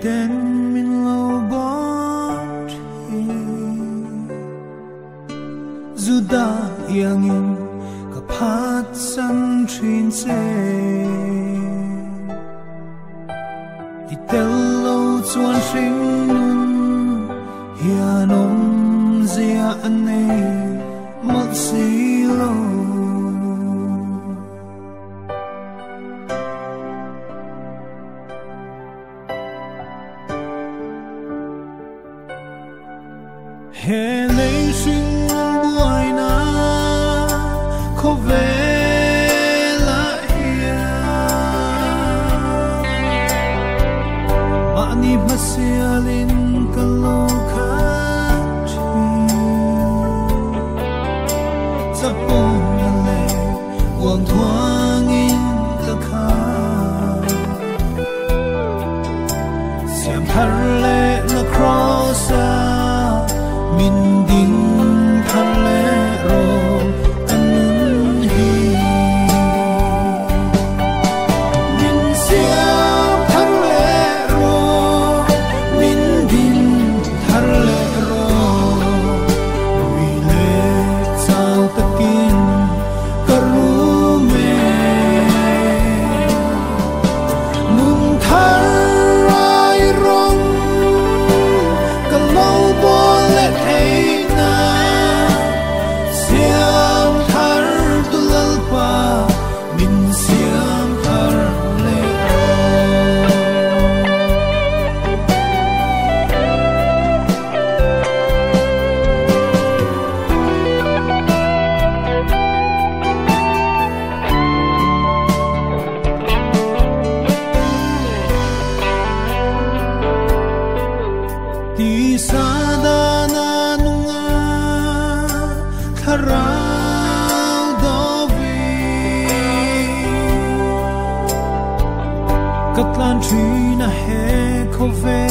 Ten min lo bo thi Juda iangin ka phat san thin che Ti tel lo chuan hring nun hian awm zia an nei mawlh si lo. He lei hring buai na khawvel ah hian mahni hmasialin ka lo khat thin. Chapona leh uang thuangin ka khat. Siam thar leh la cross a min ding thar leh rawh ka nun hi. Min siam thar leh rawh, min ding thar leh rawh. Rui leh chau takin ka rum e. Nun thar ai rawng ka lo bawh leh theih na. Siam thar tu Lalpa min siam thar leh rawh. Ti sadana nunga thlarau dovi ka tlan thina he khawvel.